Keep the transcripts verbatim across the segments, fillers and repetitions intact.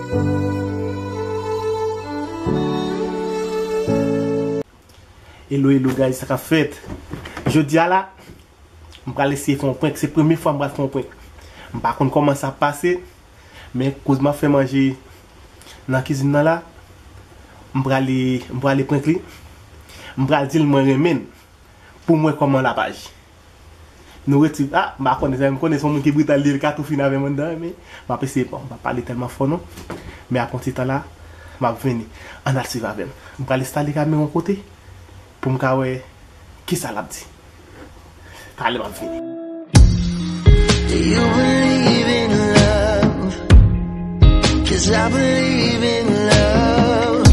Hello, hello, guys, sa k ap fèt? Jodi a la, m pral eseye fè yon prank. Se premye fwa m pral fè yon prank. M pa konn kòman sa ap pase, men koz m ap fè manje nan kizin nan la, m prale, m prale prank li. M pral di l mwen renmen l pou m wè kòman l ap aji. Nou retire, ah, m pa konnen, m konnen se yon moun ki brital, li ka tou fin avè m anndan, men m ap eseye, bon, m pa pale tèlman fò non, men apre yon ti tan la, m ap vini. Ann al swiv avè m. M pral enstale kamera yon kote pou m ka wè kisa l ap di. Talè m ap vini. Do you believe in love? 'Cause I believe in love.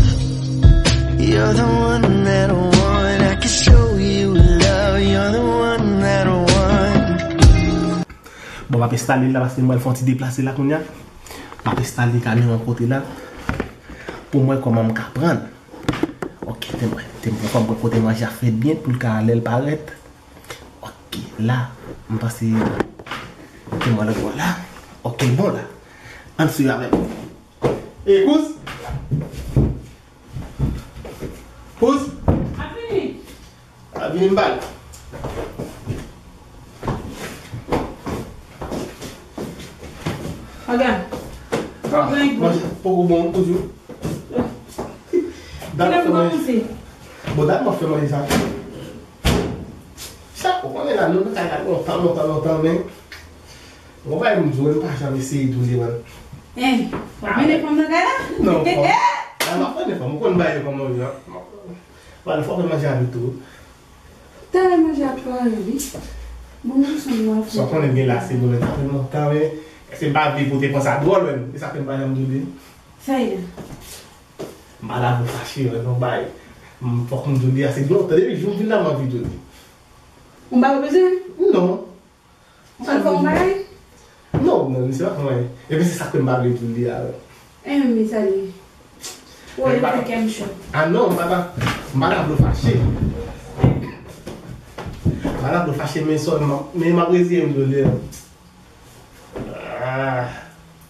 You're the one that I want. I can show you love. You're the one that I want. Bon, m ap enstale l la paske m pral fè yon ti deplase la kounye a. M ap enstale kamera yon kote la pou m wè kòman m ka pran l. Ok, te mwen, te mwen fò m wè kote manje a fèt byen pou l ka lè l parèt. Ok, la, m panse te mwen lòt bò la. Ok, bon la. Ann swiv avè m. E kouz? Kouz? Ap vini. Ap vini m pale. Aga. Ah, manje poko bon toujou. Dat m ap fè manje. Bon, dat m ap fè manje sa. Sa, ou konnen la, nou nan kay la lontan, lontan, lontan, men. Bon, bagay m di w, m pa janm eseye tou li, man. Hein, w ap mennen fanm nan kay la? Non, fò. La, m ap mennen fanm, ou konn bagay yo kòman yo ye, an. Wale, fò fè manje avèk tou. Talè manje ap pare, wi. Bon, nou sou nou ap. Sa w konnen m gen la, se bon, men sa fè lontan, men. Se m pa vle pou te pran sa dwòl, men. E sa fè m pa janm di w li. Sa ye la? M pa la pou fache, wè, non, bay. M, fòk m di w li ase lontan. Depi jou m vin la, m anvi di w li. Ou pa bezwen? Non. Ou pral fè yon bagay? Non, non, misye pa fè anyen. Epi se sa k fè m pa vle di w li a, wè. Eh, men sa li. Ou wè, li fè kè m cho. Ah non, m pa ta, m pa ta vle w fache. M pa ta vle w fache, men sèlman, men m ap reziye m di w li a. Ah,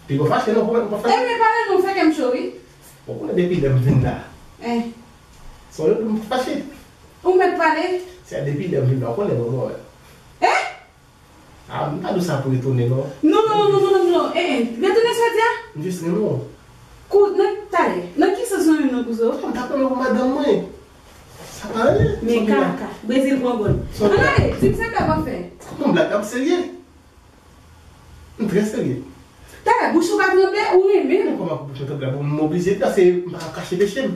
piga w fache non, kòman m pa fache? Eh, men pale non, fè kè m cho, wi. Ou konnen depi lè m vin la. Eh. Sa w di m fache? Ou mèt pale? Se depi lè m vin la, ou konnen mwen, mwen. Eh? Ah, m pa di w sa pou etone, non. Non, non, non, non, non, non, non. Eh, eh. Etone sa w di a? M jis renmen w. Kou, nan, talè. Nan ki sans nou renmen nan kouzo? M t ap renmen w pou madanm mwen. Sa pa anyen. Men kaka. Brezil pran gòl. Ann ale, di m se blag w ap fè. Sa pa yon blag, m serye. M trè serye. Talè, bouch ou pa tranble, ou renmen l. Kòman pou bouch mwen tranble? Bon, m oblije, paske m pa ka kache peche m.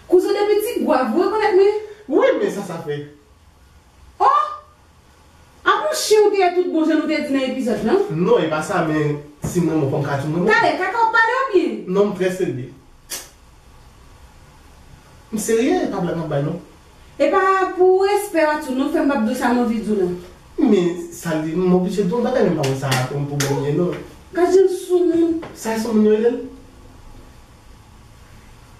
Kouzo, depi ti gwav, ou rekonèt mwen? Wi, men sa, sa fè. Oh! A pou chen ou te ye tout bon jan nou te di nan epizòd lan? Non, e pa sa, men si m renmen w, fò m ka di w m renmen w. Talè, kaka w ap pale oubyen? Non, m trè serye. M serye, e pa blag m ap bay, non. E pa pou respè w a tou, non, fè m p ap di w sa m anvi di w lan. Men, sa li, m oblije di w yon bagay, men m pa wè sa kòm pwoblèm li ye, non. Gad jan l soumoun. Sa e soumoun yo rele l?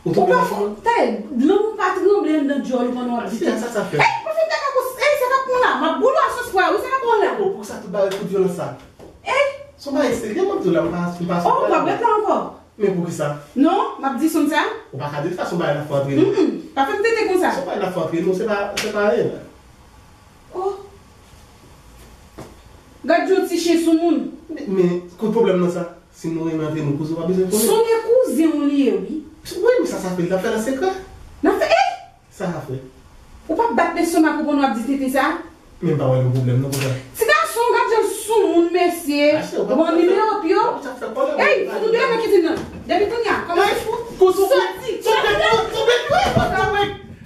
Ou twonpe nan fò. Tèl, lanmou pa tranble anndan djòl ou pandan w ap di tèl. Sa, sa fè. Ey, pa fè m ta ka kous, ey, sa k ap pran la? M ap boule w a sòs pwa, wi, sa k ap pran la? Oh, poukisa tout bagay, tout vyolans sa? Ey! Se yon bagay serye, m ap di w la, m pa, m pa sou. Oh, w ap ret la ankò? Men poukisa? Non, m ap di sou sa. Ou pa ka di l sa, se yon bagay n ap fè antre nou. Mm, mm. Pa fè m tete konsa. Se yon bagay n ap fè antre nou, se pa, se pa anyen la. Oh. Gad yon ti chen soumoun. Men, men, kote pwoblèm nan sa? Si nou renmen antre nou, kouzen w pa bezwen konnen. Sonje kouzen w li ye, wi. Wi, men sa, sa fè, l t ap fè l an sekrè. Nan fè, ey! Sa sa fè? Ou p ap bat lestomak ou pandan w ap di tete sa? Men m pa wè gen pwoblèm non konsa. Ti gason, gad jan l soumoun, mesye. Bon, nimewo pye w. Ey, fout ou deyò nan kizin nan. Depi kounye a, kòmanse soti. Soti.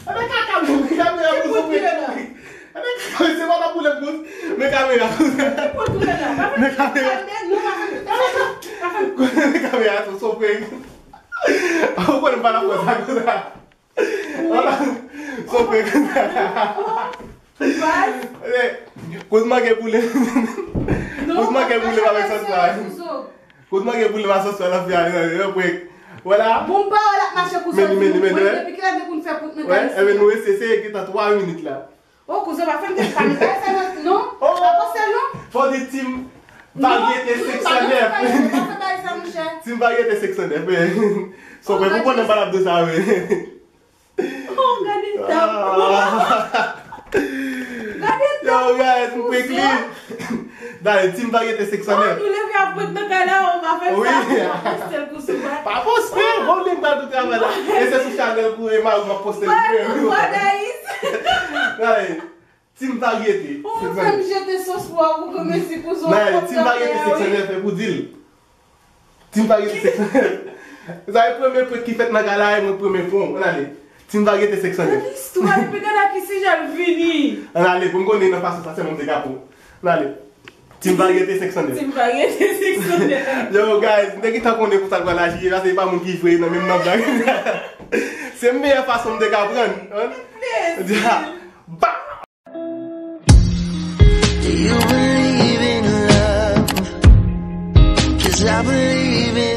Enben kaka, men kamera pou sou pwen. Enben kaka, se pa ta boule m kouz. Men kamera kouz. Men kamera. Men kamera sou pwen. Ou konnen m pa nan fòs a konsa. Sou pwen konsa. Kouz manke boule. Kouz manke boule avèk sòs la. Kouz manke boule avèk sòs la, fè a, yo prank. Vwala. Bon, m pa wè l ap mache pou sòti. Meni, meni, meni, wè. Depi kilè depi n fè prank nan kay isit? Wè, enben nou eseye, se gentan twa minit la. Oh, kouzen, pa fè m te pale bagay sa non. Pa poste l non. Fò di team varyete seksyon nèf. Pa fè bagay sa, monchè. Team Variété senk san nèf, men. Son, oh, mwen, pou konnen pa l ap de sa, men. Oh, gade tap. Gade tap. Yo, guys, m prank li. Dale, Team Variété senk san nèf. Oh, nou leve ap prank nan kay la, ou pa fè sa. Wi. Ou pa poste l kou sou bat. Pa poste, bon, li m pral tout travay la. E se sou chanèl pou Emma m ap poste l. Dale. Team Variété. Ou fè m jete sòs pou ou, pou kòmanse pou zon. Dale, Team Variété senk san nèf, e pou di l. Team Variété senk san nèf. Sa e premye prank ki fèt nan kay la, e mwen premye prank. Ann ale. Team Variété senk san nèf. Nan istwa, epi gade a ki sijè l vini. Ann ale, pou m konnen nan fason sa sèlman m te ka prank. Ann ale. Team Variété senk san nèf. Team Variété senk san nèf. Yo, guys, m te gentan konnen pou sa l pral aji, paske e pa moun ki vre nan menm nan blag. Se meyè fason m te ka prann. Ann. Ba! Do you believe in love? 'Cause I believe in